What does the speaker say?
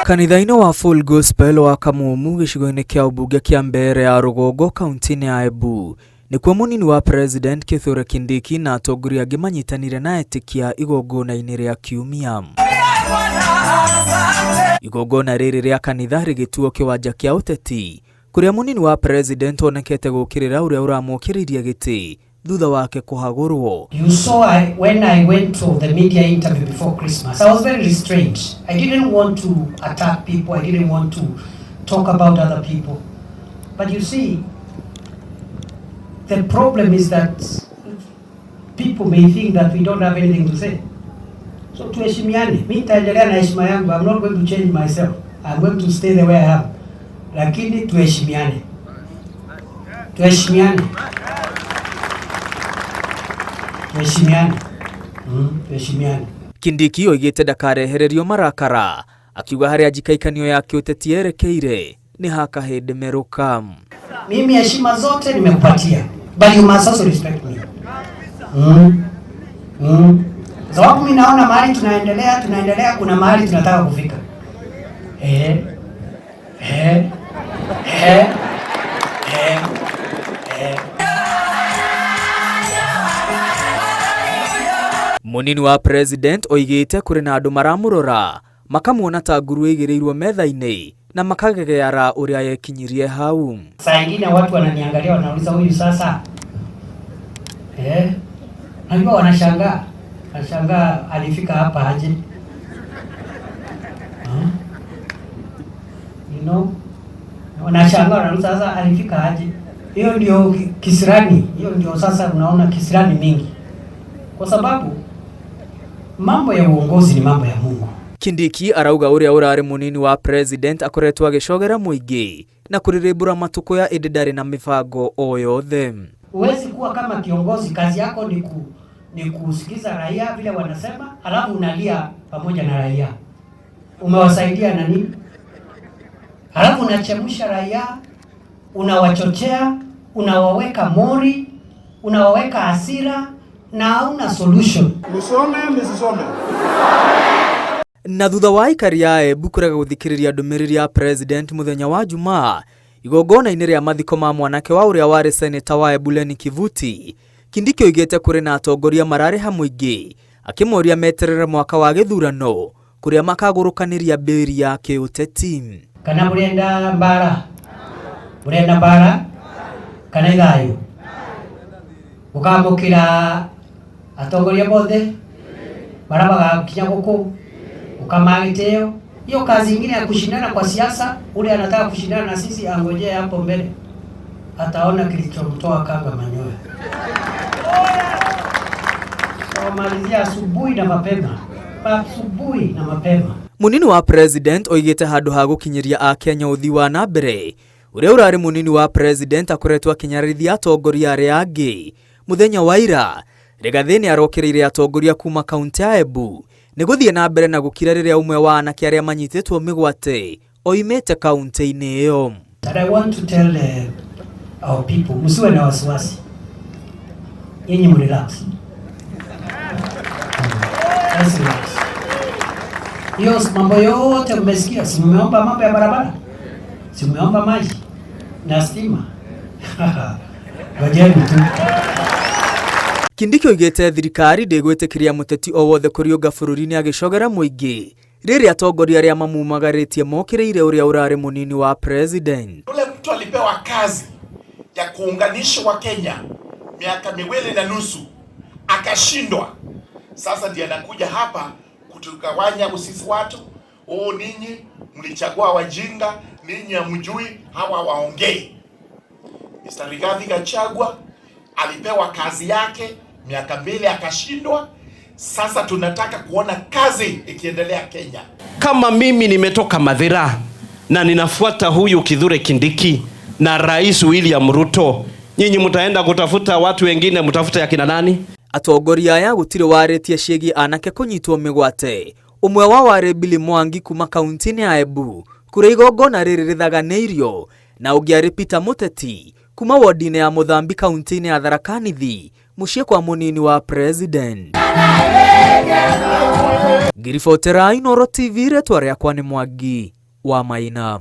Kanitha-inĩ wa Full Gospel wa Kamumu gĩcigo-inĩ kĩa ũmbunge kĩa Mbeere ya Rũgongo kaunti-inĩ ya Embu nĩkuo mũnini wa President Kithure Kindiki na atongoria angĩ manyitanire na etĩkia igongona-inĩ rĩa kiumia. Igongona rĩrĩ rĩa kanitha rĩgĩtuo kĩwanja kĩa ũteti kũrĩa mũnini wa President onekete gũkĩrĩra ũrĩa ũramũkĩrĩirie gĩtĩ thutha wake kũhagũrwo. You saw when I went to the media interview before Christmas, I was very restrained. I didn't want to attack people. I didn't want to talk about other people. But you see, the problem is that people may think that we don't have anything to say. So tuheshimiane. Mimi nitaendelea na heshima yangu. I'm not going to change myself. I'm going to stay the way I am. Lakini tuheshimiane. Tuheshimiane. Tuheshimiane. Tuheshimiane. Kindiki oigĩte ndakarehererio marakara akiuga harĩa njikaikanio ya kĩũteti yerekeire nĩ ha kahĩndĩ merũka. Mimi heshima zote nimekupatia, but you must also respect me. Sababu mimi naona mahali tunaendelea, tunaendelea, kuna mahali tunataka kufika. Mũnini wa President oigĩte kũrĩ na andũ maramũrora makamuona ta nguru ĩigĩrĩirwo metha-inĩ na makagegeara ũrĩa yekinyirie hau. Saa ingine watu wananiangalia wanauliza huyu sasa. Najua wanashangaa. Wanashangaa alifika hapa aje. Huh? You know? Wanashangaa wanauliza sasa alifika aje. Hiyo ndio kisirani, hiyo ndio sasa unaona kisirani mingi. Kwa sababu mambo ya uongozi ni mambo ya Mungu. Kindiki arauga ũrĩa ũrarĩ mũnini wa president akoretwo agĩcogera mũingĩ na kũrĩrĩmbũra matũkũya ĩndĩ ndarĩ na mĩbango o yothe. Huwezi kuwa kama kiongozi kazi yako ni kusikiza raia vile wanasema, alafu unalia pamoja na raia. Umewasaidia na nini? Alafu unachemsha raia, unawachochea, unawaweka mori, unawaweka hasira na hauna solution. Musome, msisome. Na thutha wa aikari a Embu kũrega gũthikĩrĩria ndũmĩrĩri ya president mũthenya wa Jumaa igongona-inĩ rĩa mathiko ma mwanake wa ũrĩa warĩ seneta wa Embu Lenny Kivuti, Kindiki oigĩte kũrĩ na atongoria mararĩha mũingĩ akĩmoria meterere mwaka wa gĩthurano kũrĩa makagũrũkanĩria mbĩri ya kĩũteti. Kana mũrenda mbara? Mũrenda mbara? Kana ithayũ? Ũkamũkĩra atongoria bothe bara bagakinya gũkũ ukamagiteo. Hiyo kazi ingine ya kushindana kwa siasa, ule anataka kushindana na sisi angojee hapo mbele, ataona kilichomtoa kanga manyoya. Malizia asubuhi na mapema, asubuhi na mapema. Munini wa president oigĩte handũ ha gũkinyĩria Akenya ũthii wa na mbere ũrĩa ũrarĩ munini wa president akoretwo akĩnyararithia atongoria arĩa angĩ. Mũthenya wa ira Rigathĩ nĩ arokĩrĩire atongoria kuma kaunti ya Embu nĩ gũthiĩ na mbere na gũkira rĩrĩa ũmwe wa anake arĩa manyitĩtwo mĩgwate oimĩte kaunti-inĩ ĩyo. And I want to tell our people, msiwe na wasiwasi. Nyinyi mrelax. Let's relax. Hiyo mambo yote mmesikia, si mmeomba mambo ya barabara? Si mmeomba maji na stima? Ngojeni tu. Kindiki oigĩte thirikari ndĩgwĩtĩkĩria mũteti o wothe kũriũnga bũrũri-inĩ agĩcogera mũingĩ rĩrĩa atongoria arĩa mamumagarĩtie mokĩrĩire ũrĩa ũrarĩ mũnini wa president. Ule mtu alipewa kazi ya kuunganisha wa Kenya miaka miwili na nusu akashindwa. Sasa ndiye anakuja hapa kutugawanya sisi watu. Oh, ninyi mlichagua wajinga, ninyi hamjui, hawa waongei. Mr. Rigathi Gachagua alipewa kazi yake miaka 2 akashindwa. Sasa tunataka kuona kazi ikiendelea Kenya. Kama mimi nimetoka Mathira na ninafuata huyu Kithure Kindiki na Rais William Ruto, nyinyi mtaenda kutafuta watu wengine, mtafute akina nani? Atongoria aya gũtirĩ warĩtie ciĩgiĩ anake kũnyitwo mĩgwate. Ũmwe wao arĩ Billy Mwangi kuma kaunti-inĩ ya Embu kũrĩa igongona rĩrĩ rĩthaganĩirio, na ũngĩ arĩ Peter Mũteti kuma wodi-inĩ ya Mũthambi kaunti-inĩ ya Tharaka Nithi mũciĩ kwa mũnini wa president. Ngiribotera Inooro TV, rĩtwa rĩakwa nĩ Mwangi. wa Maina.